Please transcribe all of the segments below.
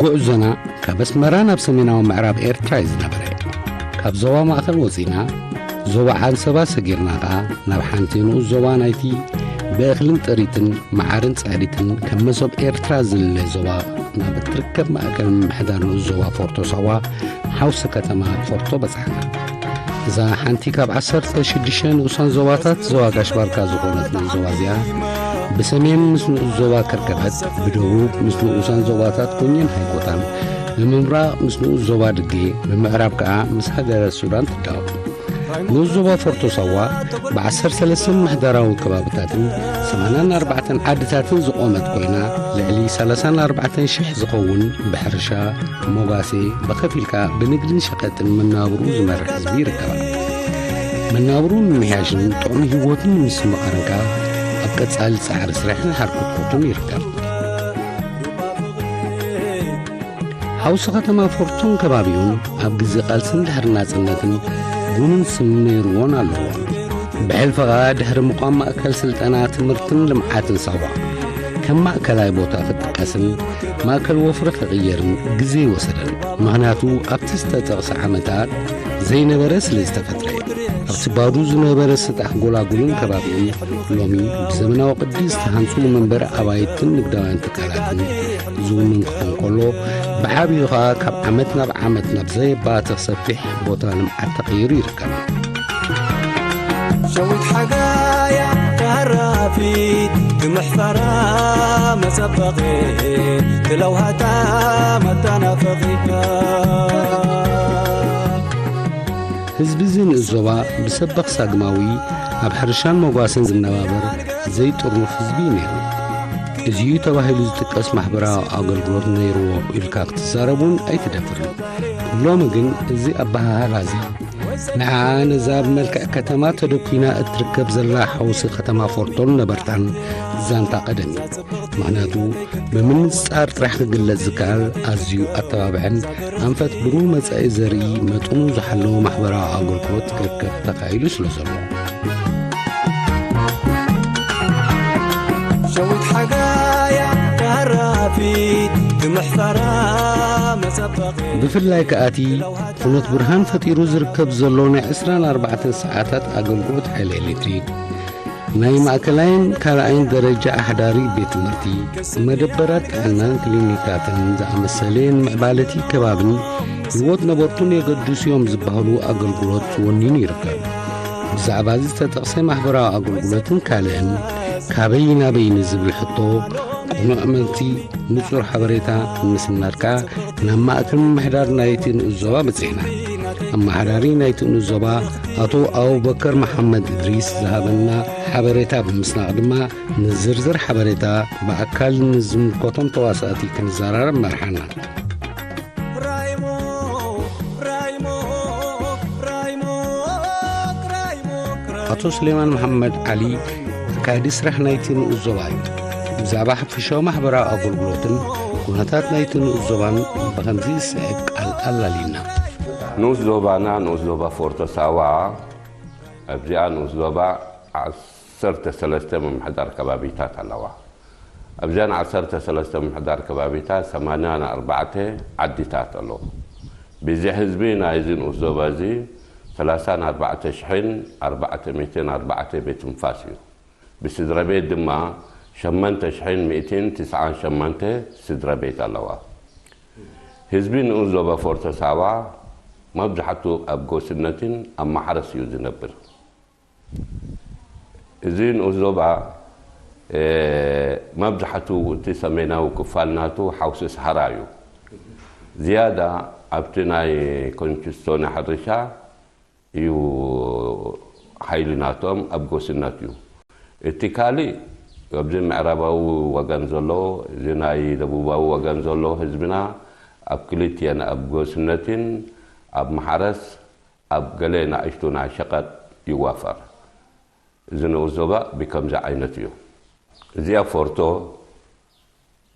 ጉዕዞና ካብ ኣስመራ ናብ ሰሜናዊ ምዕራብ ኤርትራ እዩ ዝነበረ። ካብ ዞባ ማእከል ወጺና ዞባ ዓንሰባ ሰጊርና ከኣ ናብ ሓንቲ ንኡስ ዞባ ናይቲ ብእኽልን ጥሪትን መዓርን ጸዕሪትን ከም መሶብ ኤርትራ ዝልለ ዞባ ናብ እትርከብ ማእከል ምምሕዳር ንኡስ ዞባ ፎርቶ ሳዋ ሓውሲ ከተማ ፎርቶ በጻሕና። እዛ ሓንቲ ካብ ዓሰርተ ሽዱሽተ ንኡሳን ዞባታት ዞባ ጋሽ ባርካ ዝኾነት ንኡስ ዞባ እዚኣ ብሰሜን ምስ ንኡስ ዞባ ከርከበት፣ ብደቡብ ምስ ንኡሳን ዞባታት ኮኘን ሃይቆታን፣ ብምብራቕ ምስ ንኡስ ዞባ ድጌ፣ ብምዕራብ ከኣ ምስ ሃገረ ሱዳን ትዳወብ። ንኡስ ዞባ ፎርቶ ሳዋ ብዓሰርተ ሰለስተ ምምሕዳራዊ ከባብታትን ሰማንያን ኣርባዕተን ዓድታትን ዝቖመት ኮይና፣ ልዕሊ ሰላሳን ኣርባዕተን ሽሕ ዝኸውን ብሕርሻ፣ ሞጋሴ፣ ብኸፊል ከኣ ብንግድን ሸቐጥን መናብርኡ ዝመርሕ ህዝቢ ይርከባ። መናብርኡ ንምምሕያሽን ጥዑም ህይወትን ንምስትምቓርን ከኣ ኣብ ቀጻሊ ጻዕሪ ስራሕን ሓርኮትኮትን ይርከብ። ሓውሲ ከተማ ፎርቶን ከባቢኡን ኣብ ግዜ ቃልስን ድሕሪ ናጽነትን ጉኑን ስም ነይርዎን ኣለዎን። ብሕልፊ ኸኣ ድሕሪ ምዃን ማእከል ስልጠና ትምህርትን ልምዓትን ሳዋ ከም ማእከላይ ቦታ ክጥቀስን ማእከል ወፍሪ ክቕየርን ግዜ ይወሰደን። ምኽንያቱ ኣብቲ ዝተጠቕሰ ዓመታት ዘይነበረ ስለ ዝተፈጥረ እዩ። ኣብቲ ባዶ ዝነበረ ስጣሕ ጎላጉልን ከባቢኡን ሎሚ ብዘመናዊ ቅዲ ዝተሃንጹ መንበሪ ኣባይትን ንግዳውያን ትካላትን ዝውንን ክኸውን ከሎ፣ ብዓቢኡ ኸኣ ካብ ዓመት ናብ ዓመት ናብ ዘየባትኽ ሰፊሕ ቦታ ልምዓት ተቐይሩ ይርከብ። ሸዊት ሓጋያ ተሃራፊት፣ ክምሕፈራ መጸበቒ፣ ክለውሃታ መተናፈቒ። ህዝቢ እዚ ንኡስ ዞባ ብሰበኽ ሳግማዊ ኣብ ሕርሻን መጓሰን ዝነባበር ዘይጥርኑፍ ህዝቢ እዩ ነይሩ። እዚ'ዩ ተባሂሉ ዝጥቀስ ማሕበራዊ ኣገልግሎት ነይርዎ ኢልካ ክትዛረብ እውን ኣይትደፍርን። ሎሚ ግን እዚ ኣበሃህላ እዚ ንዓ ነዛ ብመልክዕ ከተማ ተደኲና እትርከብ ዘላ ሓውሲ ከተማ ፎርቶን ነበርታን ዛንታ ቀደም እዩ። ምኽንያቱ ብምንጻር ጥራሕ ክግለጽ ዝከኣል ኣዝዩ ኣተባብዕን ኣንፈት ብሩህ መጻኢ ዘርኢ መጠኑ ዝሓለወ ማሕበራዊ ኣገልግሎት ክርከብ ተኻኢሉ ስለ ዘሎ። ሸዊት ሓጋያ ተሃራፊት ክምሕፈራ መጸበቒ። ብፍላይ ከኣቲ ኩነት ብርሃን ፈጢሩ ዝርከብ ዘሎ ናይ ዕስራን ኣርባዕተን ሰዓታት ኣገልግሎት ሓይሊ ኤሌክትሪክ፣ ናይ ማእከላይን ካልኣይን ደረጃ ኣሕዳሪ ቤት ትምህርቲ፣ መደበራት ጥዕናን ክሊኒካትን ዝኣመሰለ ንምዕባለቲ ከባብን ህይወት ነበርቱን የገድሱ እዮም ዝበሃሉ ኣገልግሎት ወኒኑ ይርከብ። ብዛዕባ እዚ ዝተጠቕሰ ማሕበራዊ ኣገልግሎትን ካልእን ካበይ ናበይ ንዝብል ሕቶ ቅኑዕ መልሲ፣ ንጹር ሓበሬታ ንምስናድ ከኣ ናብ ማእከል ምምሕዳር ናይቲ ንኡስ ዞባ በጺሕና። ኣመሓዳሪ ናይቲ ንኡስ ዞባ ኣቶ ኣቡበከር መሓመድ እድሪስ ዝሃበና ሓበሬታ ብምስናቕ ድማ ንዝርዝር ሓበሬታ ብኣካል ንዝምልከቶም ተዋሳእቲ ክንዘራረብ መርሓና። ኣቶ ስሌማን መሓመድ ዓሊ፣ ኣካያዲ ስራሕ ናይቲ ንኡስ ዞባ እዩ። ብዛዕባ ሓፈሻዊ ማሕበራዊ ኣገልግሎትን ኩነታት ናይቲ ንኡስ ዞባን ብኸምዚ ዝስዕብ ቃል ኣላሊና። ንኡስ ዞባና፣ ንኡስ ዞባ ፎርቶ ሳዋ፣ ኣብዚኣ ንኡስ ዞባ ዓሰርተ ሰለስተ ምምሕዳር ከባቢታት ኣለዋ። ኣብዘን ዓሰርተ ሰለስተ ምምሕዳር ከባቢታት ሰማንያን ኣርባዕተ ዓዲታት ኣለዉ። ብዝሒ ህዝቢ ናይዚ ንኡስ ዞባ እዚ ሰላሳን ኣርባዕተ ሽሕን ኣርባዕተ ሚእትን ኣርባዕተ ቤት ትንፋስ እዩ። ብስድራ ቤት ድማ ሸመንተ ሽሕን ሚእትን ትስዓን ሸመንተ ስድራ ቤት ኣለዋ። ህዝቢ ንኡስ ዞባ ፎርቶ ሳዋ መብዛሕቱ ኣብ ጎስነትን ኣብ ማሕረስ እዩ ዝነብር። እዚ ንኡስ ዞባ፣ እ፣ መብዛሕቱ እቲ ሰሜናዊ ክፋል ናቱ ሓውሲ ሰሃራ እዩ። ዝያዳ ኣብቲ ናይ ኮንችስቶኒ ሕርሻ እዩ ሓይሊ ናቶም ኣብ ጎስነት እዩ። እቲ ካልእ ኣብዚ ምዕራባዊ ወገን ዘሎ፣ እዚ ናይ ደቡባዊ ወገን ዘሎ ህዝብና ኣብ ክልቲኤን ኣብ ጎስነትን ኣብ ማሕረስ ኣብ ገለ ንኣሽቱ ናይ ሸቐጥ ይዋፈር። እዚ ንኡስ ዞባ ብከምዚ ዓይነት እዩ። እዚኣ ፎርቶ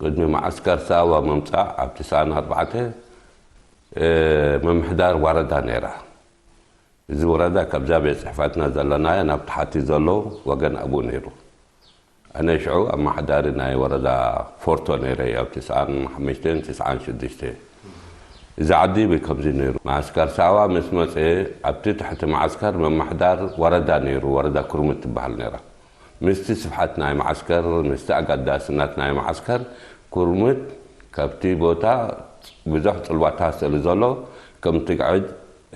ቅድሚ መዓስከር ሳዋ ምምጻእ ኣብ ትስዓን ኣርባዕተ፣ እ፣ ምምሕዳር ወረዳ ነይራ። እዚ ወረዳ ካብዛ ቤት ጽሕፈትና ዘለናዮ ናብ ታሕቲ ዘሎ ወገን ኣብኡ ነይሩ። ኣነ ሽዑ ኣመሓዳሪ ናይ ወረዳ ፎርቶ ነይረ እየ፣ ኣብ ትስዓን ሓሙሽተን ትስዓን ሽዱሽተን። እዚ ዓዲ ብከምዚ ነይሩ። መዓስከር ሳዋ ምስ መጸ፣ ኣብቲ ትሕቲ መዓስከር መማሕዳር ወረዳ ነይሩ፣ ወረዳ ኩርምት ትበሃል ነይራ። ምስቲ ስፍሓት ናይ መዓስከር፣ ምስቲ ኣገዳስነት ናይ መዓስከር፣ ኩርምት ካብቲ ቦታ ብዙሕ ጽልዋታት ስለ ዘሎ፣ ከም ትግዕድ፣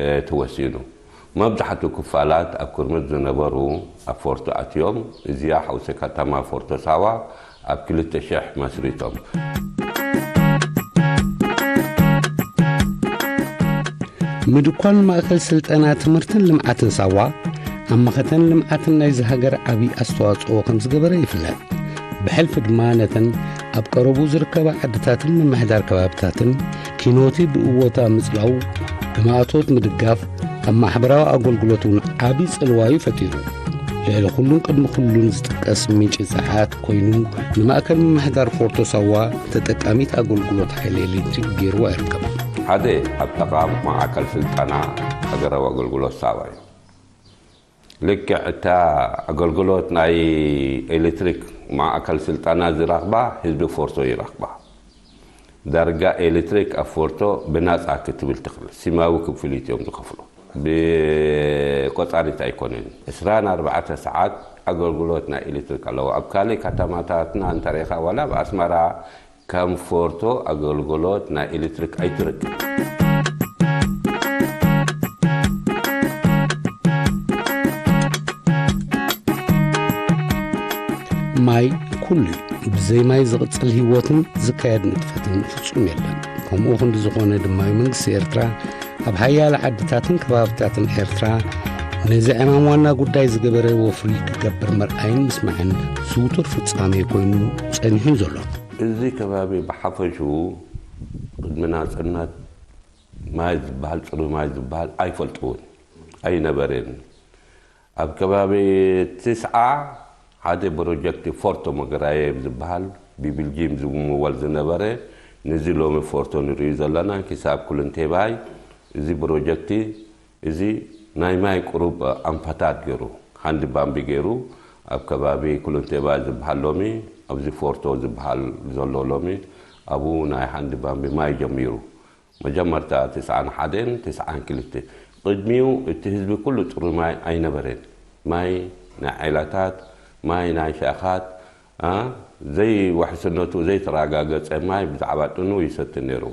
እ፣ ተወሲኑ። መብዛሕትኡ ክፋላት ኣብ ኩርምት ዝነበሩ ኣብ ፎርቶ ኣትዮም። እዚኣ ሓውሲ ከተማ ፎርቶ ሳዋ ኣብ ክልተ ሽሕ መስሪቶም። ምድኳን ማእከል ስልጠና ትምህርትን ልምዓትን ሳዋ ኣብ መኸተን ልምዓትን ናይዚ ሃገር ዓብዪ ኣስተዋጽኦ ከም ዝገበረ ይፍለጥ። ብሕልፊ ድማ ነተን ኣብ ቀረቡ ዝርከባ ዓድታትን ምምሕዳር ከባብታትን ኪኖቲ ብእወታ ምጽላው፣ ብማእቶት ምድጋፍ፣ ኣብ ማሕበራዊ ኣገልግሎት እውን ዓቢ ጽልዋ እዩ ፈጢሩ። ልዕሊ ኩሉን ቅድሚ ኩሉን ዝጥቀስ ምንጪ ጸዓት ኮይኑ፣ ንማእከል ምምሕዳር ፎርቶ ሳዋ ተጠቃሚት ኣገልግሎት ሓይሊ ኤሌክትሪክ ገይርዋ ይርከብ። ሓደ ኣብ ጠቓም ማእከል ስልጠና ሃገራዊ ኣገልግሎት ሳዋ እዩ። ልክዕ እታ ኣገልግሎት ናይ ኤሌክትሪክ ማእከል ስልጠና ዝረኽባ ህዝቢ ፎርቶ ይረኽባ። ዳርጋ ኤሌክትሪክ ኣብ ፎርቶ ብናጻ ክትብል ትኽእል። ሲማዊ ክፍሊት እዮም ዝኸፍሉ። ብቆጻሪት ኣይኮነን። ዕስራን ኣርባዕተ ሰዓት ኣገልግሎት ናይ ኤሌክትሪክ ኣለዎ። ኣብ ካልእ ከተማታትና እንተሪኢኻ፣ ዋላ ኣብ ኣስመራ ከም ፎርቶ ኣገልግሎት ናይ ኤሌክትሪክ ኣይትረክብ። ማይ ኩሉ እዩ። ብዘይ ማይ ዝቕጽል ህይወትን ዝካየድ ንጥፈትን ፍጹም የለን። ከምኡ ክንዲ ዝኾነ ድማ እዩ መንግስቲ ኤርትራ ኣብ ሓያለ ዓድታትን ከባብታትን ኤርትራ ነዚ ዕማም ዋና ጉዳይ ዝገበረ ወፍሪ ክገብር ምርኣይን ምስማዕን ዝውቱር ፍጻሜ ኮይኑ ጸኒሑ ዘሎ። እዚ ከባቢ ብሓፈሽኡ ቅድሚ ናጽነት ማይ ዝበሃል፣ ጽሩይ ማይ ዝበሃል ኣይፈልጥዎን፣ ኣይነበረን። ኣብ ከባቢ ትስዓ ሓደ ፕሮጀክት ፎርቶ መገራየ ዝበሃል ብቤልጂም ዝምወል ዝነበረ፣ ነዚ ሎሚ ፎርቶ ንርእዩ ዘለና ክሳብ ኩልንቴባይ፣ እዚ ፕሮጀክት እዚ ናይ ማይ ቁሩብ ኣንፈታት ገይሩ፣ ሃንድ ባምቢ ገይሩ፣ ኣብ ከባቢ ኩልንቴባይ ዝበሃል ሎሚ፣ ኣብዚ ፎርቶ ዝበሃል ዘሎ ሎሚ፣ ኣብኡ ናይ ሃንድ ባምቢ ማይ ጀሚሩ። መጀመርታ ትስዓን ሓደን ትስዓን ክልተ። ቅድሚኡ እቲ ህዝቢ ኩሉ ጽሩይ ማይ ኣይነበረን። ማይ ናይ ዒላታት፣ ማይ ናይ ሻኻት፣ ኣ፣ ዘይውሕስነቱ ዘይተረጋገጸ ማይ ብዛዕባ ጥኑ ይሰቲ ነይሩ።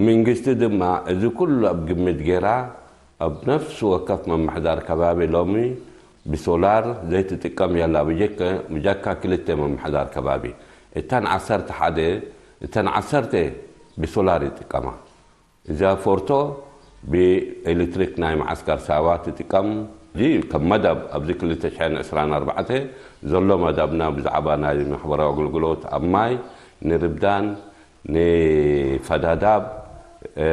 መንግስቲ ድማ እዚ ኩሉ ኣብ ግምት ገይራ፣ ኣብ ነፍሲ ወከፍ ምምሕዳር ከባቢ ሎሚ ብሶላር ዘይትጥቀም የላ፣ ብጀከ-፣ ብጀካ ክልተ ምምሕዳር ከባቢ። እተን ዓሰርተ ሓደ፣ እተን ዓሰርተ ብሶላር ይጥቀማ። እዛ ፎርቶ ብኤሌክትሪክ ናይ መዓስከር ሳዋ ትጥቀም። እዚ ከም መደብ ኣብዚ ክልተ ሽሕን ዕስራን ኣርባዕተ ዘሎ መደብና ብዛዕባ ናይ ማሕበራዊ ኣገልግሎት ኣብ ማይ ንርብዳን ንፈዳዳብ፣ እ፣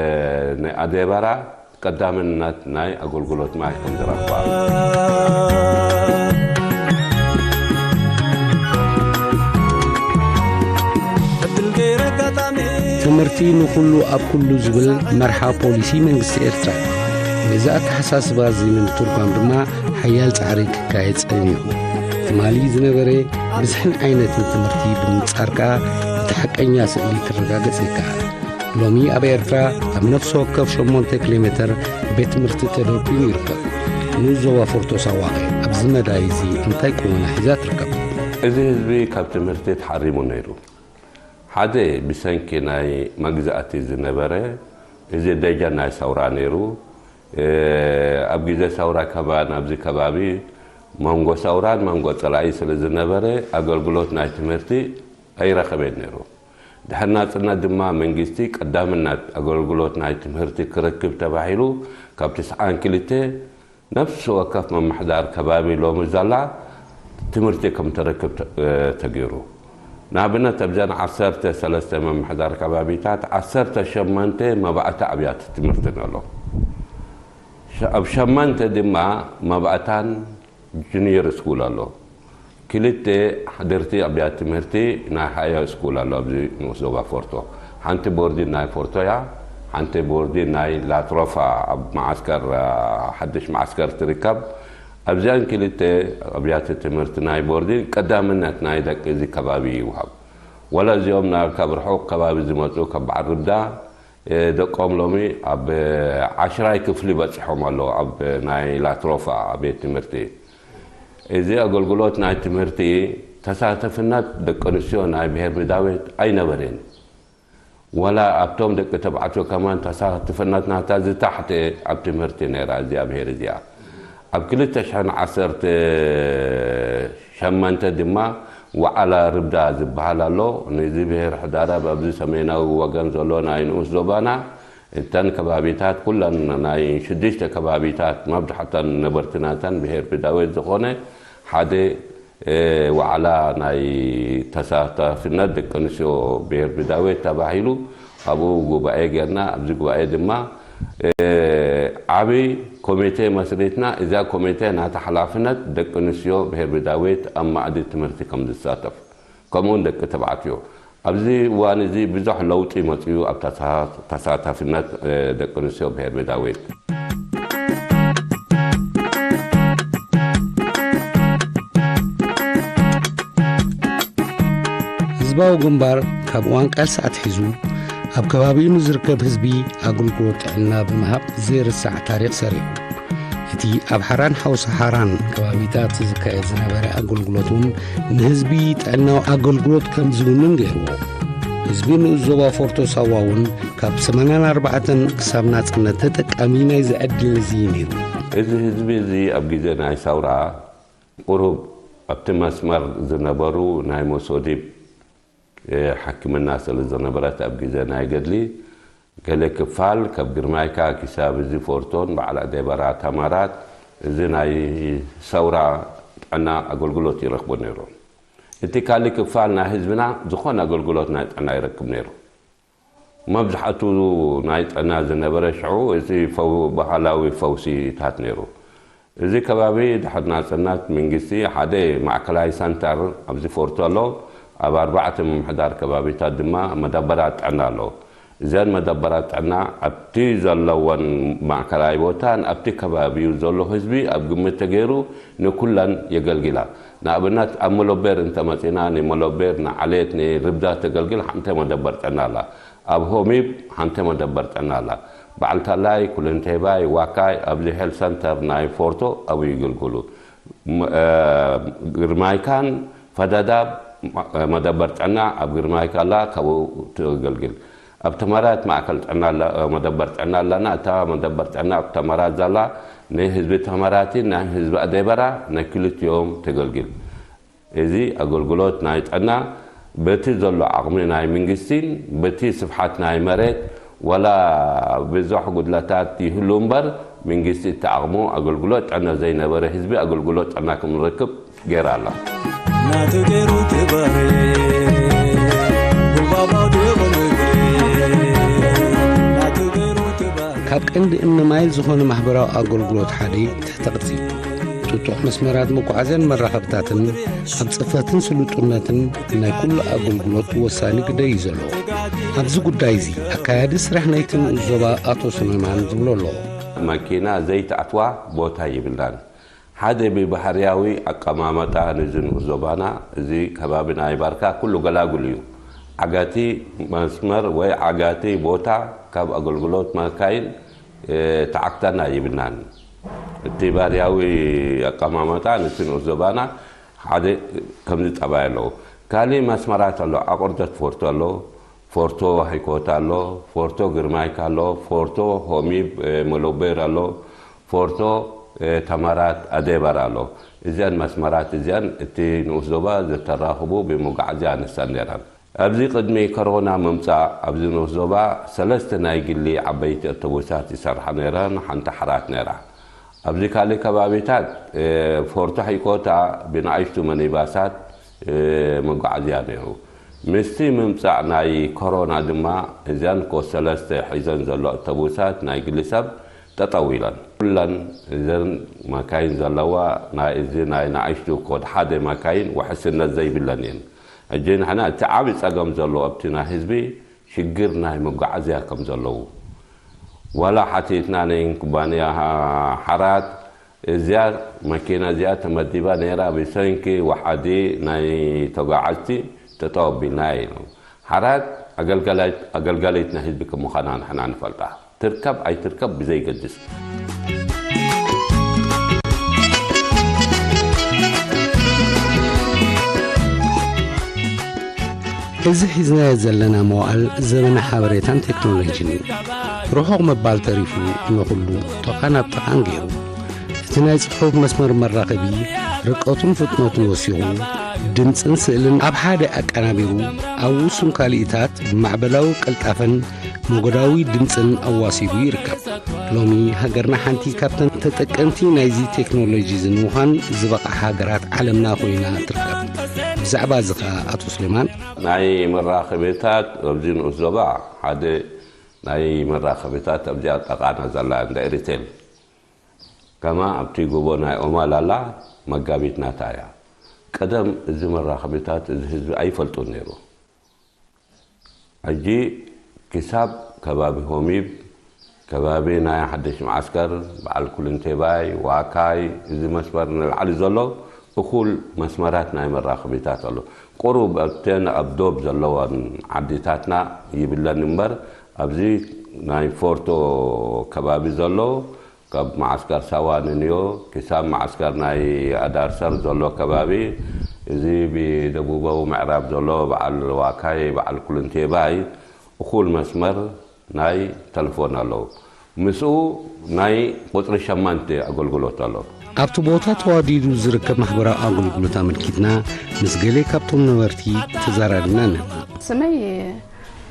ንኣዴበራ ቀዳምነት ናይ ኣገልግሎት ማይ ከም ዝረኽባ። ትምህርቲ ንኹሉ ኣብ ኩሉ ዝብል መርሓ ፖሊሲ መንግስቲ ኤርትራ፣ ነዚ ኣተሓሳስባ እዚ ንምትርጓም ድማ ሓያል ጻዕሪ ክካየድ ጸኒሑ። ትማሊ ዝነበረ ብዝሕን ዓይነትን ትምህርቲ ብምንጻር ከኣ እቲ ሓቀኛ ስእሊ ክረጋገጽ ይከኣል። ሎሚ ኣብ ኤርትራ ኣብ ነፍሲ ወከፍ ሸሞንተ ኪሎ ሜተር ቤት ትምህርቲ ተደርብዩ ይርከብ። ንኡስ ዞባ ፎርቶ ሳዋኸ ኣብዚ መዳይ እዚ እንታይ ቁመና ሒዛ ትርከብ? እዚ ህዝቢ ካብ ትምህርቲ ተሓሪሙ ነይሩ። ሓደ ብሰንኪ ናይ መግዛእቲ ዝነበረ፣ እዚ ደጀን ናይ ሰውራ ነይሩ። እ፣ ኣብ ግዜ ሰውራ ከማን ኣብዚ ከባቢ መንጎ ሰውራን መንጎ ጸላኢ ስለ ዝነበረ ኣገልግሎት ናይ ትምህርቲ ኣይረኸበን ነይሩ። ድሕሪ ናጽነት ድማ መንግስቲ ቀዳምነት ኣገልግሎት ናይ ትምህርቲ ክረክብ ተባሂሉ ካብ ትስዓን ክልተ ነፍሲ ወከፍ ምምሕዳር ከባቢ ሎሚ ዘላ ትምህርቲ ከም ትረክብ ተ-፣ እ፣ ተገይሩ። ንኣብነት ኣብዘን ዓሰርተ ሰለስተ ምምሕዳር ከባቢታት ዓሰርተ ሸሞንተ መባእታ ኣብያተ ትምህርቲ ኣሎ። ሸ-፣ ኣብ ሸሞንተ ድማ መባእታን ጁኒየር ስኩል ኣሎ። ክልተ ሓደርቲ ኣብያተ ትምህርቲ ናይ ሃየር ስኩል ኣሎ ኣብዚ ንኡስ ዞባ ፎርቶ። ሓንቲ ቦርዲን ናይ ፎርቶ እያ፣ ሓንቲ ቦርዲን ናይ ላትሮፋ ኣብ መዓስከር፣ አ፣ ሓድሽ መዓስከር ትርከብ። ኣብዚኣን ክልተ ኣብያተ ትምህርቲ ናይ ቦርዲን ቀዳምነት ናይ ደቂ እዚ ከባቢ ይወሃብ። ወላ እዚኦም ና-፣ ካብ ርሑቕ ከባቢ ዝመጹ ካብ በዓል ርብዳ፣ እ፣ ደቆም ሎሚ ኣብ ዓሽራይ ክፍሊ በጺሖም ኣለዉ ኣብ ናይ ላትሮፋ ቤት ትምህርቲ። እዚ ኣገልግሎት ናይ ትምህርቲ ተሳተፍነት ደቂ ኣንስትዮ ናይ ብሄር ብዳዌት ኣይነበረን። ወላ ኣብቶም ደቂ ተባዕትዮ ከማን ተሳትፍነት ናታ ዝታሕተ ኣብ ትምህርቲ ነይራ እዚኣ ብሄር እዚኣ። ኣብ ክልተ ሽሕን ዓሰርተ ሸመንተ ድማ ወዓላ ርብዳ ዝበሃል ኣሎ። ነዚ ብሄር ሕዳራብ ኣብዚ ሰሜናዊ ወገን ዘሎ ናይ ንኡስ ዞባና፣ እተን ከባቢታት ኩለን ናይ ሽዱሽተ ከባቢታት መብዛሕተን ነበርቲ ናተን ብሄር ብዳዌት ዝኾነ ሓደ፣ እ፣ ዋዕላ ናይ ተሳታፍነት ደቂ ኣንስትዮ ብሄር ብዳዌት ተባሂሉ ኣብኡ ጉባኤ ጌርና። ኣብዚ ጉባኤ ድማ፣ እ፣ ዓቢ ኮሚቴ መስሪትና። እዛ ኮሚቴ ናታ ሓላፍነት ደቂ ኣንስትዮ ብሄር ብዳዌት ኣብ ማዕዲ ትምህርቲ ከም ዝሳተፍ፣ ከምኡውን ደቂ ተባዕትዮ። ኣብዚ እዋን እዚ ብዙሕ ለውጢ መጽኡ ኣብ ተሳ-፣ ተሳታፍነት፣ እ፣ ደቂ ኣንስትዮ ብሄር ብዳዌት። ህዝባዊ ግንባር ካብ እዋን ቃልሲ ኣትሒዙ ኣብ ከባቢኡ ንዝርከብ ህዝቢ ኣገልግሎት ጥዕና ብምሃብ ዘይርሳዕ ታሪኽ ሰሪሑ። እቲ ኣብ ሓራን ሓውሲ ሓራን ከባቢታት ዝካየድ ዝነበረ ኣገልግሎት እውን ንህዝቢ ጥዕናዊ ኣገልግሎት ከም ዝውንን ገይርዎ። ህዝቢ ንኡስ ዞባ ፎርቶ ሳዋ እውን ካብ ሰማንያን ኣርባዕተን ክሳብ ናጽነት ተጠቃሚ ናይዚ ዕድል እዚ ነይሩ። እዚ ህዝቢ እዚ ኣብ ግዜ ናይ ሰውራ ቁሩብ ኣብቲ መስመር ዝነበሩ ናይ መሶዲብ፣ እ፣ ሕክምና ስለ ዝነበረት ኣብ ግዜ ናይ ገድሊ ገለ ክፋል ካብ ግርማይካ ክሳብ እዚ ፎርቶን በዓል ኣደበራ ተማራት እዚ ናይ ሰውራ ጥዕና ኣገልግሎት ይረኽቡ ነይሮም። እቲ ካልእ ክፋል ናይ ህዝብና ዝኾነ ኣገልግሎት ናይ ጥዕና ይረክብ ነይሩ። መብዛሕቱ ናይ ጥዕና ዝነበረ ሽዑ እዚ ፈው-፣ ባህላዊ ፈውሲታት ነይሩ። እዚ ከባቢ ድሕሪ ናጽነት መንግስቲ ሓደ ማእከላይ ሰንተር ኣብዚ ፎርቶ ኣሎ። ኣብ ኣርባዕተ ምምሕዳር ከባቢታት ድማ መደበራት ጥዕና ኣሎ። እዘን መደበራት ጥዕና ኣብቲ ዘለወን ማእከላይ ቦታን ኣብቲ ከባቢኡ ዘሎ ህዝቢ ኣብ ግምት ተገይሩ ንኩለን የገልግላ። ንኣብነት ኣብ መሎቤር እንተመጺና ንመሎቤር፣ ንዓሌት፣ ንርብዳ ተገልግል ሓንቲ መደበር ጥዕና ኣላ። ኣብ ሆሚብ ሓንቲ መደበር ጥዕና ኣላ። በዓል ታላይ፣ ኩልንቴባይ፣ ዋካይ ኣብዚ ሄልት ሰንተር ናይ ፎርቶ ኣብኡ ይግልግሉ። ም-፣ እ፣ ግርማይካን ፈደዳብ ማ-፣ መደበር ጥዕና ኣብ ግርማይካ ኣላ፣ ካብኡ ትገልግል። ኣብ ተመራት ማእከል ጥዕና ኣላ፣ መደበር ጥዕና ኣለና። እታ መደበር ጥዕና ኣብ ተመራት ዘላ ንህዝቢ ተመራትን ናይ ህዝቢ ኣደበራ ናይ ክልቲኦም ተገልግል። እዚ ኣገልግሎት ናይ ጥዕና በቲ ዘሎ ዓቕሚ ናይ መንግስቲን በቲ ስፍሓት ናይ መሬት ዋላ ብዙሕ ጉድለታት ይህሉ እምበር መንግስቲ እቲ ዓቕሙ ኣገልግሎት ጥዕና ዘይነበረ ህዝቢ ኣገልግሎት ጥዕና ከም ንረክብ ገይራ ኣላ። ናቱ ገይሩ ክባሬ ጉባባው ዲኹም እግሬ ናቱ ገይሩ ክባሬ ካብ ቀንዲ እምኒ ማይል ዝኾነ ማሕበራዊ ኣገልግሎት ሓደ ትሕተ ቅርጺ ጥጡሕ መስመራት መጓዓዝያን መራኸብታትን ኣብ ጽፈትን ስሉጥነትን ናይ ኩሉ ኣገልግሎት ወሳኒ ግደ እዩ ዘሎ። ኣብዚ ጉዳይ እዚ ኣካያዲ ስራሕ ናይቲ ንኡስ ዞባ ኣቶ ሱሌማን ዝብሎ ኣሎ። መኪና ዘይትኣትዋ ቦታ ይብልናን። ሓደ ብባህርያዊ ኣቀማመጣ ንዚ ንኡስ ዞባና፣ እዚ ከባቢ ናይ ባርካ ኩሉ ገላጉል እዩ። ዓጋቲ መስመር ወይ ዓጋቲ ቦታ ካብ ኣገልግሎት መካይን፣ እ፣ ተዓክተና ይብልናን። እቲ ባህርያዊ ኣቀማመጣ ነቲ ንኡስ ዞባና ሓደ ከምዚ ጠባይ ኣለዎ። ካልእ መስመራት ኣሎ፣ ኣቑርደት ፎርቶ ኣሎ፣ ፎርቶ ሃይኮታ ኣሎ፣ ፎርቶ ግርማይካ ኣሎ፣ ፎርቶ ሆሚብ፣ እ፣ መሎቤር ኣሎ፣ ፎርቶ፣ እ፣ ተማራት ኣዴባር ኣሎ። እዚኣን መስመራት እዚኣን እቲ ንኡስ ዞባ ዝተራኽቡ ብመጓዓዝያ ኣነስተን ነይረን። ኣብዚ ቅድሚ ኮሮና ምምጻእ ኣብዚ ንኡስ ዞባ ሰለስተ ናይ ግሊ ዓበይቲ ኣውቶቡሳት ይሰርሓ ነይረን፣ ሓንቲ ሓራት ነይራ። ኣብዚ ካልእ ከባቢታት፣ እ፣ ፎርቶ ሃይኮታ ብንኣሽቱ መኒባሳት፣ እ፣ መጓዓዝያ ነይሩ። ምስቲ ምምጻእ ናይ ኮሮና ድማ እዘን ኮ ሰለስተ ሒዘን ዘሎ ኣውቶቡሳት ናይ ግሊ ሰብ ጠጠው ኢለን። ኩለን እዘን መካይን ዘለዋ ናይ እዚ ናይ ንኣሽቱ ኮድ ሓደ መካይን ውሕስነት ዘይብለን እየን። ሕጂ ንሕና እቲ ዓቢ ጸገም ዘሎ ኣብቲ ናይ ህዝቢ ሽግር ናይ መጓዓዝያ ከም ዘለዉ ዋላ ሓቲትና ናይ ኩባንያ ሓራት እዚኣ መኪና እዚኣ ተመዲባ ነይራ ብሰንኪ ወሓዲ ናይ ተጓዓዝቲ ጠጠው ኣቢልና ኢሎም። ሓራት ኣገልጋሊት ናይ ህዝቢ ከም ምዃና ንሕና ንፈልጣ። ትርከብ ኣይትርከብ ብዘይገድስ። እዚ ሒዝናዮ ዘለና መዋእል ዘበነ ሓበሬታን ቴክኖሎጂን እዩ። ርሑቕ ምባል ተሪፉ ንኹሉ ቶኻን ኣብ ጥቓን ገይሩ። እቲ ናይ ጽሑፍ መስመር መራኸቢ ርቀቱን ፍጥነቱን ወሲኹ፣ ድምጽን ስእልን ኣብ ሓደ ኣቀናቢሩ፣ ኣብ ውሱን ካልኢታት ብማዕበላዊ ቅልጣፈን ሞገዳዊ ድምጽን ኣዋሲቡ ይርከብ። ሎሚ ሃገርና ሓንቲ ካብተን ተጠቀምቲ ናይዚ ቴክኖሎጂ እዚ ንምዃን ዝበቕዓ ሃገራት ዓለምና ኮይና ትርከብ። ብዛዕባ እዚ ኸኣ ኣቶ ስሌማን። ናይ መራኸቢታት ኣብዚ ንኡስ ዞባ ሓደ ናይ መራኸቢታት ኣብዚኣ ጠቓና ዘላ እንዳ ኤሪቴል ከማ ኣብቲ ጎቦ ናይ ኦማል ኣላ መጋቢት ናታ እያ። ቀደም እዚ መራኸቢታት እዚ ህዝቢ ኣይፈልጡን ነይሩ። ሕጂ ክሳብ ከባቢ ሆሚብ፣ ከባቢ ናይ ሓድሽ መዓስከር፣ በዓል ኩልንቴባይ፣ ዋካይ፣ እዚ መስመር ንላዕሊ ዘሎ እኹል መስመራት ናይ መራኸቢታት ኣሎ። ቁሩብ ኣብተን ኣብ ዶብ ዘለወን ዓዲታትና ይብለን እምበር ኣብዚ ናይ ፎርቶ ከባቢ ዘሎ ካብ መዓስከር ሳዋ ንንዮ ክሳብ መዓስከር ናይ ኣዳርሰር ዘሎ ከባቢ፣ እዚ ብደቡባዊ ምዕራብ ዘሎ በዓል ዋካይ፣ በዓል ኩልንቴባይ እኹል መስመር ናይ ተለፎን ኣለዉ። ምስኡ ናይ ቁጽሪ ሸማንተ ኣገልግሎት ኣሎ። ኣብቲ ቦታ ተዋዲዱ ዝርከብ ማሕበራዊ ኣገልግሎት ኣመልኪትና ምስ ገለ ካብቶም ነበርቲ ተዘራሪብና ኣለና። ስመይ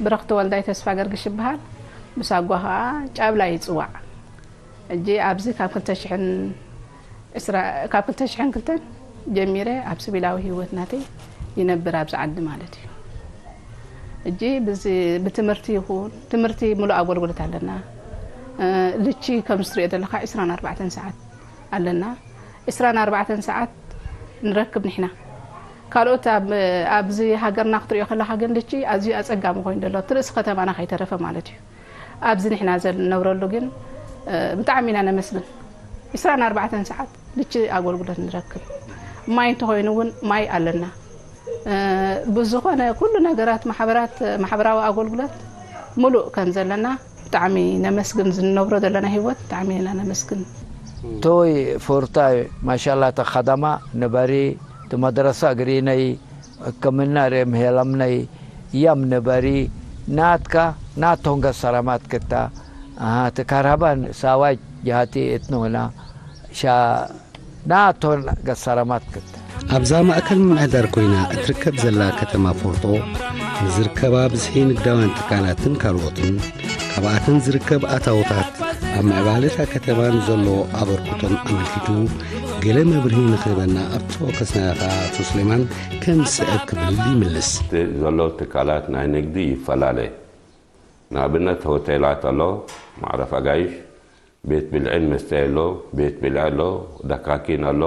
ብረኽቲ ወልዳይ ተስፋ ገርግሽ ይበሃል። ብሳጓ ኸዓ ጫብላ ይጽዋዕ። ሕጂ ኣብዚ ካብ ክልተ ሽሕን ዕስራ ካብ ክልተ ሽሕን ክልተን ጀሚረ ኣብ ስቢላዊ ህይወት ናተይ ይነብር ኣብዚ ዓዲ ማለት እዩ። ሕጂ ብዚ ብትምህርቲ ይኹን ትምህርቲ ሙሉእ ኣገልግሎት ኣለና። ልቺ ከም ዝትሪኦ ዘለኻ ዕስራን ኣርባዕተን ሰዓት ኣለና። ዕስራን ኣርባዕተን ሰዓት ንረክብ ንሕና። ካልኦት ኣብዚ ሃገርና ክትሪኦ ከለኻ ግን ልቺ ኣዝዩ ኣፀጋሚ ኮይኑ ዘሎ እቲ ርእሲ ከተማና ከይተረፈ ማለት እዩ። ኣብዚ ንሕና ዘንነብረሉ ግን ብጣዕሚ ኢና ነመስግን። ዕስራን ኣርባዕተን ሰዓት ልቺ ኣገልግሎት ንረክብ። ማይ እንተኾይኑ እውን ማይ ኣለና። ብዝኾነ ኩሉ ነገራት ማሕበራት ማሕበራዊ ኣገልግሎት ሙሉእ ከም ዘለና ብጣዕሚ ነመስግን። ዝንነብሮ ዘለና ህይወት ብጣዕሚ ኢና ነመስግን። ቶይ ፎርታይ ማሻላ ተኸደማ ንበሪ ትመድረሳ እግሪነይ ሕክምና ርም ሄለምነይ ያም ንበሪ ናትካ ናቶን ገሰረማት ክታ ትካርሃባን ሳዋጅ ጃሃቲ እትንሆና ሻ ናቶን ገሰረማት ክታ ኣብዛ ማእከል ምምሕዳር ኮይና እትርከብ ዘላ ከተማ ፎርጦ ንዝርከባ ብዝሒ ንግዳውያን ትካላትን ካልኦትን ካብኣተን ዝርከብ ኣታውታት ኣብ ምዕባለታ ከተማ ንዘለዎ ኣበርክቶን ኣመልኪቱ ገለ መብርሂ ንክህበና ኣብ ተወከስናዮ ከኣ ኣቶ ስሌማን ከም ዝስዕብ ክብል ይምልስ። እቲ ዘሎ ትካላት ናይ ንግዲ ይፈላለ። ንኣብነት ሆቴላት ኣሎ፣ ማዕረፍ ኣጋይሽ፣ ቤት ብልዕን መስተ ኣሎ፣ ቤት ብልዒ ኣሎ፣ ደካኪን ኣሎ፣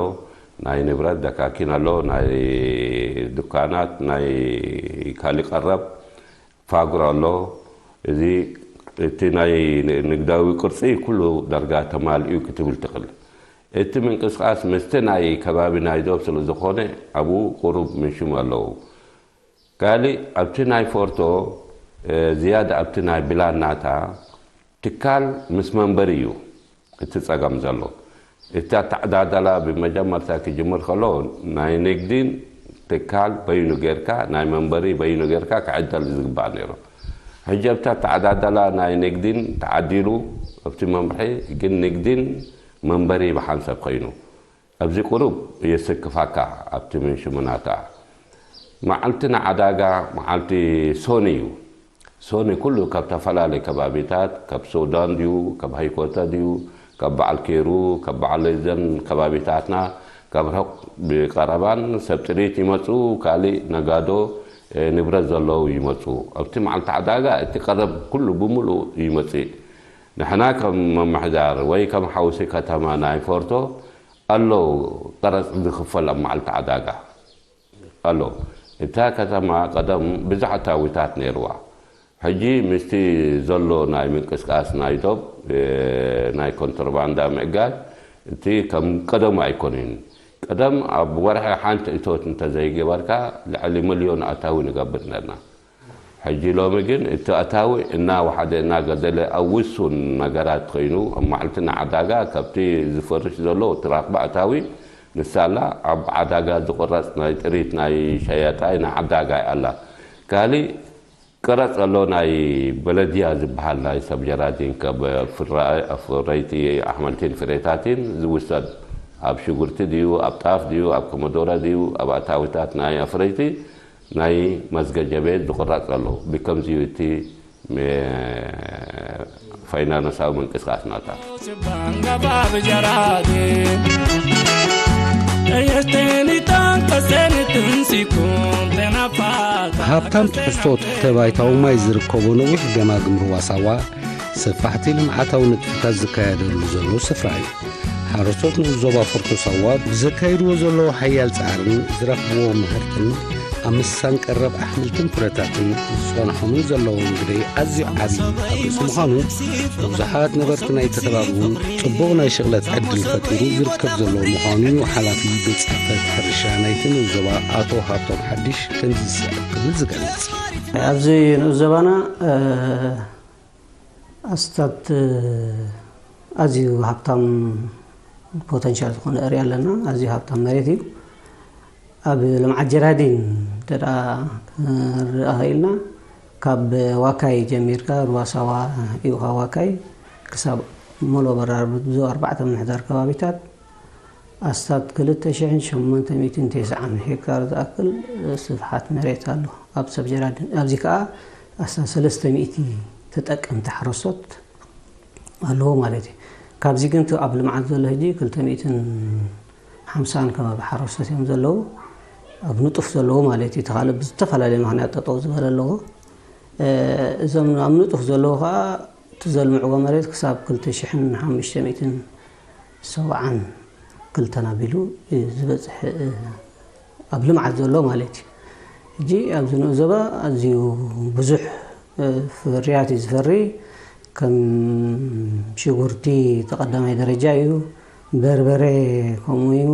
ናይ ንብረት ደካኪን ኣሎ፣ ናይ ድኳናት ናይ ካሊ ቀረብ ፋጉር ኣሎ። እዚ እቲ ናይ ንግዳዊ ቅርጺ ኩሉ ዳርጋ ተማልኡ ክትብል ትኽእል። እቲ ምንቅስቃስ ምስቲ ናይ ከባቢ ናይ ዶብ ስለ ዝኾነ ኣብኡ ቁሩብ ምሽም ኣለዉ። ካልእ ኣብቲ ናይ ፎርቶ ዝያዳ ኣብቲ ናይ ብላን ናታ ትካል ምስ መንበሪ እዩ እቲ ጸገም ዘሎ። እቲ ኣተዓዳደላ ብመጀመርታ ክጅምር ከሎ ናይ ንግዲን ትካል በይኑ ጌርካ ናይ መንበሪ በይኑ ጌርካ ክዕደል ዝግባእ ነይሩ። ሕጂ ኣብቲ ኣተዓዳደላ ናይ ንግዲን ተዓዲሉ ኣብቲ መምርሒ ግን ንግዲን መንበሪ ብሓንሳብ ኮይኑ ኣብዚ ቁሩብ የሰክፋካ ኣብቲ ምንሽሙናታ መዓልቲ ንዓዳጋ መዓልቲ ሶኒ እዩ። ሶኒ ኩሉ ካብ ተፈላለየ ከባቢታት ካብ ሱዳን ድዩ ካብ ሃይኮታ ድዩ ካብ በዓል ኬሩ ካብ በዓል ዘን ከባቢታትና ካብ ርሑቕ ብቀረባን ሰብ ጥሪት ይመፁ ካልእ ነጋዶ ንብረት ዘለዉ ይመፁ ኣብቲ መዓልቲ ዓዳጋ እቲ ቀረብ ኩሉ ብምሉእ ይመፅእ ንሕና ከም መምሕዳር ወይ ከም ሓውሲ ከተማ ናይ ፎርቶ ኣሎ ቀረፅ ዝኽፈል ኣብ መዓልቲ ዓዳጋ ኣሎ። እታ ከተማ ቀደም ብዙሕ ኣታዊታት ነይርዋ። ሕጂ ምስቲ ዘሎ ናይ ምንቅስቃስ ናይ ዶብ ናይ ኮንትሮባንዳ ምዕጋት እቲ ከም ቀደሙ ኣይኮነን። ቀደም ኣብ ወርሒ ሓንቲ እቶት እንተዘይገበርካ ልዕሊ ሚልዮን ኣታዊ ንገብር ነርና። ሕጂ ሎሚ ግን እቲ ኣታዊ እናወሓደ እናገደለ ኣብ ውሱን ነገራት ኮይኑ ኣብ መዓልቲ ንዓዳጋ ካብቲ ዝፈርሽ ዘሎ ትራኽባ ኣታዊ ንሳላ ኣብ ዓዳጋ ዝቑረጽ ናይ ጥሪት ናይ ሸያጣይ ንዓዳጋይ ኣላ። ካሊእ ቀረጽ ኣሎ ናይ በለድያ ዝበሃል ናይ ሰብ ጀራዲን ካብ ፍራ- ኣፍረይቲ ኣሕመልትን ፍሬታትን ዝውሰድ ኣብ ሽጉርቲ ድዩ ኣብ ጣፍ ድዩ ኣብ ኮመዶረ ድዩ ኣብ ኣታዊታት ናይ ኣፍረይቲ ናይ መዝገጀ ቤት ዝቑረጽ ዘሎ ብከምዚዩ እቲ ፋይናንሳዊ ምንቅስቃስ ናታ። ሃብታም ትሕዝቶ ትሕተ ባይታዊ ማይ ዝርከቦ ነዊሕ ገማግም ሩባ ሳዋ ሰፋሕቲ ልምዓታዊ ንጥፈታት ዝካየደሉ ዘሎ ስፍራ እዩ። ሓረስቶት ንኡስ ዞባ ፎርቶ ሳዋ ብዘካይድዎ ዘለዉ ሓያል ጻዕርን ዝረኽብዎ ምህርትን ኣብ ምስሳን ቀረብ ኣሕምልትን ፍረታትን ዝጸንሖምን ዘለዎም ግደ ኣዝዩ ዓብዪ ኣብ ርእሲ ምዃኑ ንብዙሓት ነበርቲ ናይቲ ከባቢ እውን ጽቡቕ ናይ ሽቕለት ዕድል ፈጢሩ ዝርከብ ዘሎ ምዃኑ እዩ ሓላፊ ቤት ጽሕፈት ሕርሻ ናይቲ ንኡስ ዞባ ኣቶ ሃብቶም ሓድሽ ከምዚ ዝስዕብ ክብል ዝገልጽ። ኣብዚ ንኡስ ዞባና ኣስታት ኣዝዩ ሃብታም ፖተንሻል ዝኾነ እርያ ኣለና። ኣዝዩ ሃብታም መሬት እዩ። ኣብ ልምዓት ጀራዲን እንተ ደኣ ክንርኢ ኽኢልና ካብ ዋካይ ጀሚርካ ሩባ ሳዋ ኢውኻ ዋካይ ክሳብ መሎ በራር ብዙ ኣርባዕተ ምምሕዳር ከባቢታት ኣስታት ክልተ ሽሕን ሸሞንተ ሚእትን ተስዓን ሄክታር ዝኣክል ስፍሓት መሬት ኣሎ ኣብ ሰብ ጀራዲን። ኣብዚ ከኣ ኣስታት ሰለስተ ሚእቲ ተጠቀምቲ ሓረስቶት ኣለዎ ማለት እዩ። ካብዚ ግን እቲ ኣብ ልምዓት ዘሎ ሕጂ ክልተ ሚእትን ሓምሳን ከባቢ ሓረስቶት እዮም ዘለዉ ኣብ ንጡፍ ዘለዉ ማለት እዩ። እቲ ካልእ ብዝተፈላለየ ምኽንያት ጠጠው ዝበለ ኣለዎ። እዞም ኣብ ንጡፍ ዘለዉ ከዓ እቲ ዘልምዕዎ መሬት ክሳብ ክልተ ሽሕን ሓሙሽተ ሚእትን ሰብዓን ክልተን ኣቢሉ እዩ ዝበፅሕ ኣብ ልምዓት ዘሎ ማለት እዩ። ሕጂ ኣብዚ ንኡስ ዞባ ኣዝዩ ብዙሕ ፍርያት እዩ ዝፈሪ። ከም ሽጉርቲ እቲ ቀዳማይ ደረጃ እዩ። በርበረ ከምኡ እዩ።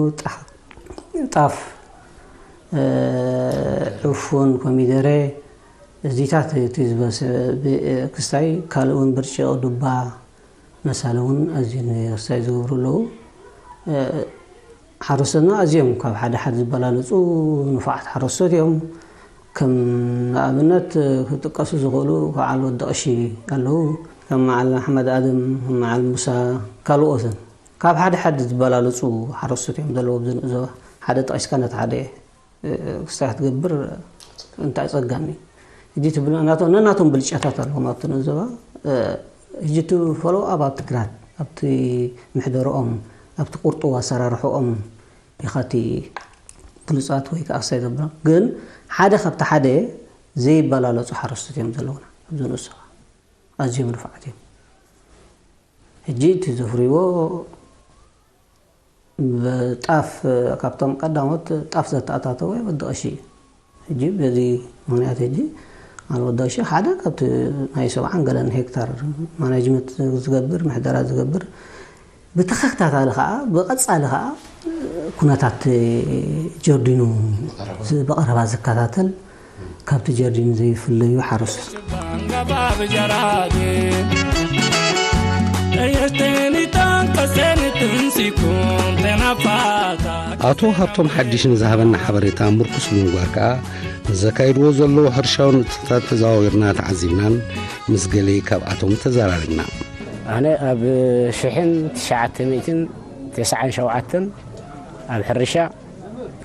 ጣፍ፣ ዕፉን፣ ኮሚደረ እዚታት እቲ ዝበስ ክስታይ ካልእ እውን ብርጭቕ፣ ዱባ፣ መሳለ እውን ኣዝዩ ንክስታይ ዝገብሩ ኣለዉ። ሓረስቶትና ኣዝዮም ካብ ሓደ ሓደ ዝበላለፁ ንፉዓት ሓረስቶት እዮም። ከም ንኣብነት ክጥቀሱ ዝኽእሉ በዓል ወዲ ቀሺ ኣለዉ። ከም በዓል ኣሕመድ ኣደም፣ ከም በዓል ሙሳ ካልኦትን ካብ ሓደ ሓደ ዝበላለፁ ሓረስቶት እዮም ዘለዉ ኣብዚ ንኡስ ዞባ። ሓደ ጠቒስካ ነቲ ሓደ ክስታይ ክትገብር እንታይ ጸጋም እዩ? ሕጂ እቲ ብና- ናቶ- ነናቶም ብልጫታት ኣለዎም ኣብቲ ንኡስ ዞባ። ሕጂ እቲ ፎሎው ኣፕ ኣብቲ ግራት ኣብቲ ምሕደርኦም ኣብቲ ቁርጡው ኣሰራርሕኦም ኢኻ እቲ ግሉጻት ወይ ከዓ ክስታይ ዘብሎም። ግን ሓደ ካብቲ ሓደ ዘይበላለጹ ሓረስቶት እዮም ዘለውና ኣብዚ ንኡስ ዞባ። ኣዝዮም ንፉዓት እዮም። ሕጂ እቲ ዘፍርይዎ ብጣፍ ካብቶም ቀዳሞት ጣፍ ዘተኣታተወ ወዲ ቀሺ እዩ። ሕጂ በዚ ምኽንያት ሕጂ ኣነ ወዲ ቀሺ ሓደ ካብቲ ናይ ሰብዓን ገለን ሄክታር ማናጅመንት ዝገብር ምሕደራ ዝገብር ብተኸታታሊ ከዓ ብቐፃሊ ከዓ ኩነታት ጀርዲኑ ብቐረባ ዝከታተል ካብቲ ጀርዲን ዘይፍለዩ ሓረስቶት። ኣቶ ሃብቶም ሓድሽ ንዝሃበና ሓበሬታ ምርኩስ ብምግባር ከኣ ንዘካይድዎ ዘለዉ ሕርሻዊ ንጥፈታት ተዘዋዊርና ተዓዚብናን ምስ ገለ ካብኣቶም ተዘራሪብና። ኣነ ኣብ ሽሕን ትሽዓተ ሚእትን ተስዓን ሸውዓተን ኣብ ሕርሻ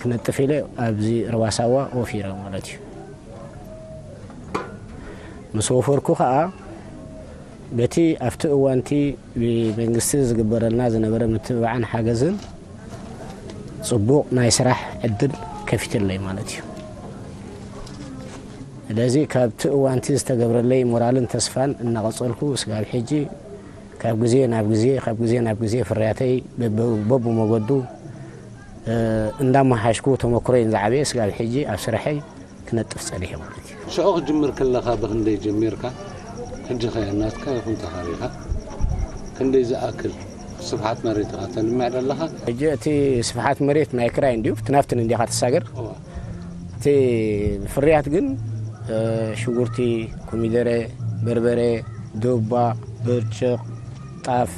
ክነጥፍ ኢለ ኣብዚ ሩባ ሳዋ ወፊረ ማለት እዩ። ምስ ወፈርኩ ከኣ በቲ ኣብቲ እዋንቲ ብመንግስቲ ዝግበረልና ዝነበረ ምትብባዕን ሓገዝን ጽቡቕ ናይ ስራሕ ዕድል ከፊትለይ ማለት እዩ። ስለዚ ካብቲ እዋንቲ ዝተገብረለይ ሞራልን ተስፋን እናቐጸልኩ ስጋብ ሕጂ ካብ ግዜ ናብ ግዜ ካብ ግዜ ናብ ግዜ ፍርያተይ በብመገዱ እንዳመሓሽኩ ተመክሮይ ዝዓበየ ስጋብ ሕጂ ኣብ ስርሐይ ክነጥፍ ጸኒሐ ማለት እዩ። ሽዑ ክጅምር ከለኻ ብኽንደይ ጀሚርካ? ሕጂ ኸ ናትካ ይኹን ተኻሪኻ ክንደይ ዝኣክል ስፍሓት መሬት ኢኻ ተልምዕ ዘለኻ? ሕጂ እቲ ስፍሓት መሬት ናይ ክራይ እንድዩ፣ እቲ ናብትን እንዲኻ ትሳገር። እዋ። እቲ ፍርያት ግን፣ እ፣ ሽጉርቲ፣ ኮሚደረ፣ በርበረ፣ ዱባ፣ ብርጭቕ፣ ጣፍ፣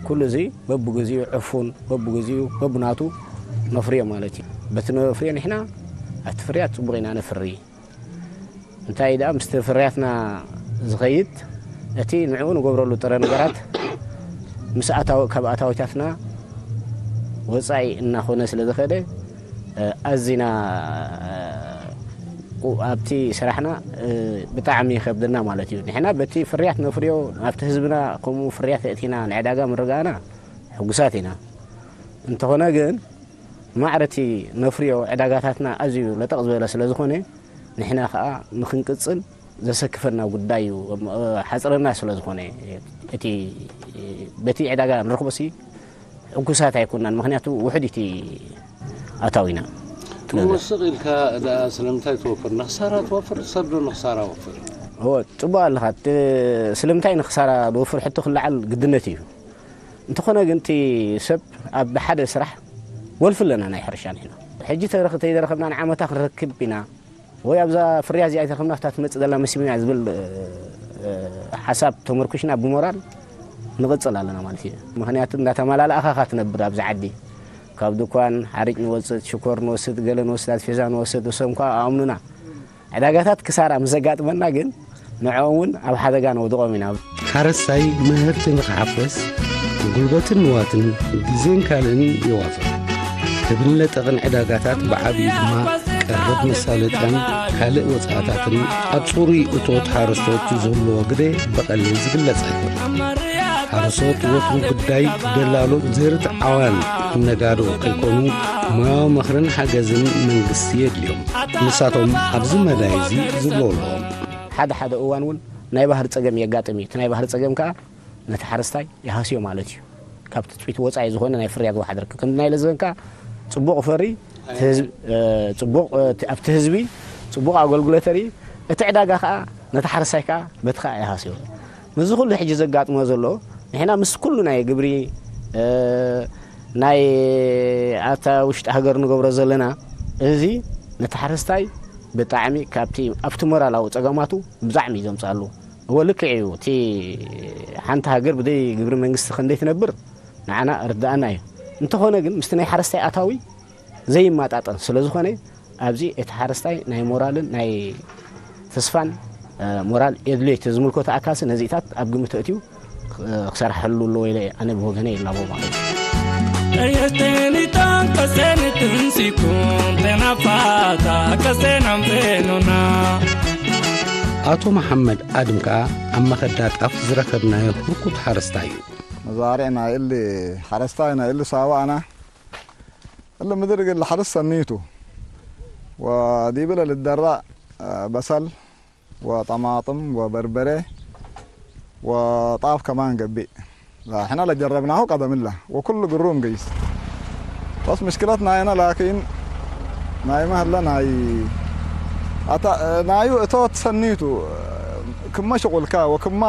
ኩሉ እዚ በብግዚኡ ዕፉን፣ በብግዚኡ በብናቱ ነፍርዮ ማለት እዩ። በቲ ነፍርዮ ንሕና ኣብቲ ፍርያት ጽቡቕ ኢና ነፍሪ። እንታይ ደኣ ምስቲ ፍርያትና ዝኸይድ፣ እቲ ንዕኡ ንገብረሉ ጥረ ነገራት ምስ ኣታዊ-፣ ካብ ኣታዊታትና ወጻኢ እናኾነ ስለ ዝኸደ፣ እ፣ ኣዚና፣ እ፣ ቁ-፣ ኣብቲ ስራሕና፣ እ፣ ብጣዕሚ ይኸብደና ማለት እዩ። ንሕና በቲ ፍርያት ነፍርዮ፣ ኣብቲ ህዝብና ከምኡ ፍርያት ኣእቲና ንዕዳጋ ምርጋእና ሕጉሳት ኢና። እንተኾነ ግን ማዕረ እቲ ነፍርዮ ዕዳጋታትና ኣዝዩ ለጠቕ ዝበለ ስለ ዝኾነ፣ ንሕና ኸኣ ንኽንቅጽል ዘሰክፈና ጉዳይ እዩ። ሓጽረና ስለ ዝኾነ፣ እቲ በቲ ዕዳጋ ንረኽቦሲ ሕጉሳት ኣይኮናን። ምኽንያቱ ውሑድ እቲ ኣታዊና። ትወስቕ ኢልካ ደኣ ስለምንታይ ትወፍር? ንኽሳራ ትወፍር፣ ሰብ ዶ ንኽሳራ ወፍር? እወ፣ ጽቡቕ ኣለኻ። እቲ ስለምንታይ ንኽሳራ ዝወፍር ሕቶ ክለዓል ግድነት እዩ። እንተኾነ ግን እቲ ሰብ ኣብ ሓደ ስራሕ ወልፊ ኣለና ናይ ሕርሻ ንሕና። ሕጂ ተረኽ-፣ ተይተረኸብና ንዓመታ ክንረክብ ኢና ወይ ኣብዛ ፍርያ እዚኣ ኣይተረኸብና ኣብታ ትመጽእ ዘላ መሲብና ዝብል፣ እ፣ እ፣ ሓሳብ ተመርኩሽና ብሞራል ንቕጽል ኣለና ማለት እዩ። ምኽንያቱ እንዳተመላለኣኻ ኢኻ ትነብር ኣብዚ ዓዲ። ካብ ድኳን ሓርጭ ንወጽእ፣ ሽኮር ንወስድ፣ ገለ ንወስድ፣ ኣስፌዛ ንወስድ፣ እሶም ከኣ ኣእምኑና። ዕዳጋታት ክሳራ ምስ ዘጋጥመና ግን ንዕኦም እውን ኣብ ሓደጋ ነውድቖም ኢና። ሓረስታይ ምህርቲ ንኽሓፍስ ጉልበትን ንዋትን ግዜን ካልእን የዋጽእ። ክብን ለጠቕን ዕዳጋታት ብዓብዩ ድማ ቀረብ መሳለጥያን ካልእ ወጻእታትን ኣብ ጽሩይ እቶት ሓረስቶት ዝህልዎ ግደ ብቐሊል ዝግለጽ ኣይኮነን። ሓረስቶት ወትሩ ግዳይ ደላሎት ዘርት ዓዋን ነጋዶ ከይኮኑ ሞያዊ ምኽርን ሓገዝን መንግስቲ የድልዮም። ንሳቶም ኣብዚ መዳይ እዚ ዝብሎ ኣለዎም። ሓደ ሓደ እዋን እውን ናይ ባህሪ ጸገም የጋጥም እዩ። እቲ ናይ ባህሪ ጸገም ከኣ ነቲ ሓረስታይ ይሃስዮ ማለት እዩ። ካብ ትጽቢት ወጻኢ ዝኾነ ናይ ፍርያት ወሓድ ርክብ። ከምቲ ናይ ለዘበን ከኣ ጽቡቕ ፈሪ፣ እቲ ህዝቢ፣ እ፣ ጽቡቕ፣ እ፣ እቲ፣ ኣብቲ ህዝቢ ጽቡቕ ኣገልግሎት የርኢ። እቲ ዕዳጋ ከኣ ነቲ ሓረስታይ ከኣ በቲ ከኣ ይሃስዮ። ምስዚ ኩሉ ሕጂ ዘጋጥሞ ዘሎ ንሕና ምስ ኩሉ ናይ ግብሪ፣ እ፣ ናይ ኣታ ውሽጢ ሃገር ንገብሮ ዘለና እዚ ነቲ ሓረስታይ ብጣዕሚ ካብቲ ኣብቲ ሞራላዊ ጸገማቱ ብጣዕሚ እዩ ዘምጽኣሉ። እወ ልክዕ እዩ። እቲ ሓንቲ ሃገር ብደይ ግብሪ መንግስቲ ክንደይ ትነብር ንዓና ርዳኣና እዩ። እንተኾነ ግን ምስቲ ናይ ሓረስታይ ኣታዊ ዘይማጣጠን ስለ ዝኾነ ኣብዚ እቲ ሓረስታይ ናይ ሞራልን ናይ ተስፋን፣ እ፣ ሞራል የድልዮ እቲ ዝምልከቶ ኣካልሲ ነዚታት ኣብ ግምት ኣእትዩ ክ-፣ ክሰርሐሉ ኣለዎ ኢለ ኣነ ብወገነ ይላቦ ማለት እዩ። Estenita kasenitin sikun tenafata kasenan fenona. ኣቶ መሓመድ ኣድም ከኣ ኣብ መኸዳ ጣፍ ዝረኸብናዮ ህርኩት ሓረስታይ እዩ። መዛርዕ ናይ እሊ ሓረስታይ ናይ እሊ ሳዋ ኣና እሊ ምድር ግን ሓረስ ሰኒቱ ወዲብለ ልደራ በሰል ወጠማጥም ወበርበሬ ወጣፍ ከማን ገቢእ። ሕና ለጀረብናሁ ቀደምላ ወኩሉ ግሩም ገይስ። በስ ምሽክለት ናይና ላኪን ናይ መህለ ናይ ኣታ ናዩ እቶት ሰኒቱ ክመ ሽቁልካ ወክማ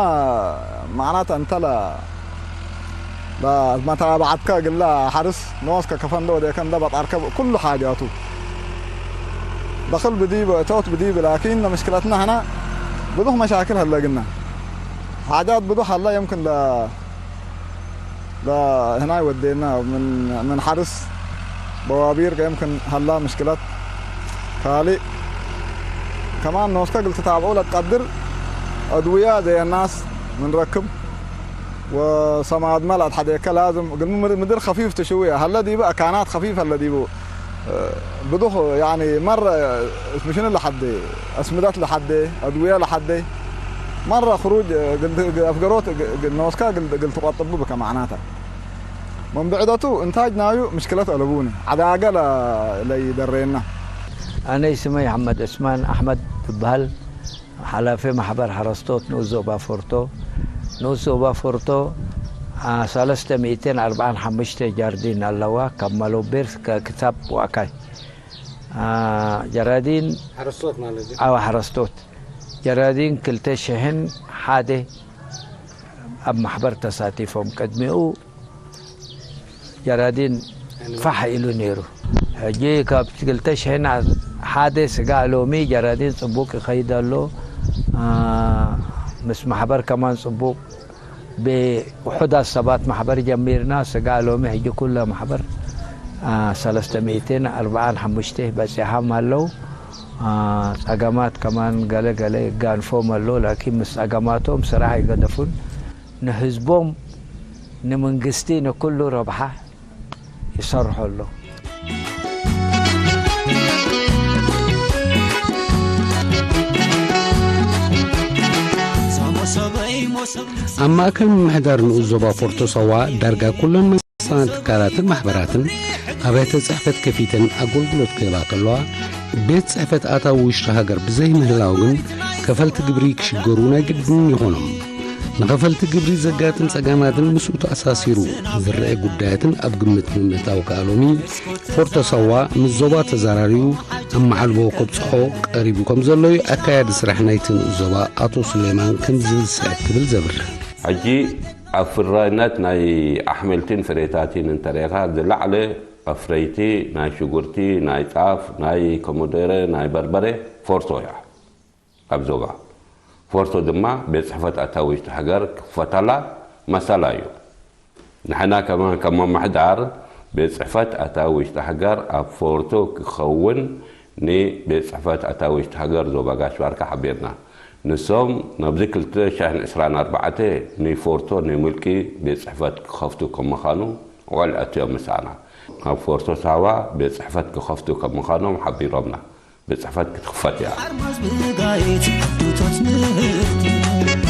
ማዕናት እንተላ ለመታባዓትካ ግላ ሓርስ ንወስከ ከፈንዶ ወደከ እንደ በጣርከ ኩሉ ሓጃቱ ደኽል ብዲብ እቶት ብዲብ ላኪን ለምሽክለትና ሕና ብዙሕ መሻክል ሀለግና ሓጃት ብዙሕ ሀላ የምክን ለ ለህናይ ወዴና ምን ምን ሓርስ በዋቢር የምክን ሀላ ምሽክለት ካልእ ከማን ንወስከ ግል ትታብዑ ለትቀድር አድውያ ዘየናስ ምንረክብ ወሰማድ መል አትሐዴከ ላዝም እግል ምድር ከፊፍ ትሽውየ ሀለ ዲቡ አካናት ከፊፍ ሀለ ዲቡ ብዱኽ ያኒ መረ ምሽን ለሐዴ አስምደት ለሐዴ አድውየ ለሐዴ መረ ክሩጅ አፍገሮት ኖስካ እግል ትቆጥቡ ብከ ማዕናተ መንብዕደቱ እንታጅ ናዩ ምሽክለት አለቡኒ ዐዳገ ለይደሬና። ኣነ ስመይ ኣሕመድ ዑስማን ኣሕመድ ትበሃል። ሓላፊ ማሕበር ሓረስቶት ንኡስ ዞባ ፎርቶ። ንኡስ ዞባ ፎርቶ፣ አ፣ ሰለስተ ሚእትን ኣርብዓን ሓሙሽተ ጃርዲን ኣለዋ፣ ካብ ማሎቤር እስከ ክሳብ ዋእካይ። አ፣ ጀራዲን ሓረስቶት ማለት እዩ። ኣዋ ሓረስቶት። ጀራዲን ክልተ ሽሕን ሓደ ኣብ ማሕበር ተሳቲፎም። ቅድሚኡ ጀራዲን ፋሕ ኢሉ ነይሩ። ሕጂ ካብ ክልተ ሽሕን ሓደ ስጋዕ ሎሚ ጀራዲን ጽቡቕ ይኸይድ ኣሎ። አ፣ ምስ ማሕበር ከማን ጽቡቕ ብውሑዳት ሰባት ማሕበር ጀሚርና። ስጋዕ ሎሚ ሕጂ ኩለ ማሕበር፣ አ፣ ሰለስተ ሚእትን ኣርባዓን ሓሙሽተ በጺሖም ኣለዉ። አ፣ ጸገማት ከማን ገለ ገለ ይጋንፎም ኣሎ። ላኪን ምስ ጸገማቶም ስራሕ ኣይገደፉን። ንህዝቦም፣ ንመንግስቲ፣ ንኩሉ ረብሓ ይሰርሑ ኣለዉ። ኣብ ማእከል ምምሕዳር ንኡስ ዞባ ፎርቶ ሳዋ ዳርጋ ኩለን መንግስታውያን ትካላትን ማሕበራትን ኣብያተ ጽሕፈት ከፊተን ኣገልግሎት ክህባ ከለዋ፣ ቤት ጽሕፈት ኣታዊ ውሽጢ ሃገር ብዘይምህላው ግን ከፈልቲ ግብሪ ክሽገሩ ናይ ግድን ይኾኖም። ንኸፈልቲ ግብሪ ዘጋጥም ጸገማትን ምስኡ ተኣሳሲሩ ዝረአ ጉዳያትን ኣብ ግምት ብምእታው ከኣ ሎሚ ፎርቶ ሳዋ ምስ ዞባ ተዘራሪቡ ኣብ መዓልቦ ከብጽሖ ቀሪቡ ከም ዘሎ እዩ ኣካያዲ ስራሕ ናይቲ ንኡስ ዞባ ኣቶ ሱሌማን ከምዚ ዝስዕብ ክብል ዘብርህ። ሕጂ ኣብ ፍራይነት ናይ ኣሕምልትን ፍሬታትን እንተሪእኻ ዝለዓለ ኣፍረይቲ ናይ ሽጉርቲ፣ ናይ ጣፍ፣ ናይ ኮሞደረ፣ ናይ በርበረ ፎርቶ እያ። ኣብ ዞባ ፎርቶ ድማ ቤት ጽሕፈት ኣታዊ ውሽጢ ሃገር ክኽፈታላ መሰላ እዩ። ንሕና ከማን ከም ምምሕዳር ቤት ጽሕፈት ኣታዊ ውሽጢ ሃገር ኣብ ፎርቶ ክኸውን ንቤት ጽሕፈት ኣታዊ ውሽጢ ሃገር ዞባ ጋሽ ባርካ ሓቢርና። ንሶም ናብዚ ክልተ ሽሕን ዕስራን ኣርባዕተ ንፎርቶ ንምልቂ ቤት ጽሕፈት ክኸፍቱ ከም ምዃኑ ውዕል ኣትዮም ምሳና። ኣብ ፎርቶ ሳዋ ቤት ጽሕፈት ክኸፍቱ ከም ምዃኖም ሓቢሮምና። ቤት ጽሕፈት ክትኽፈት እያ። ኣርማዝ ብጋይት እቶት ምህርቲ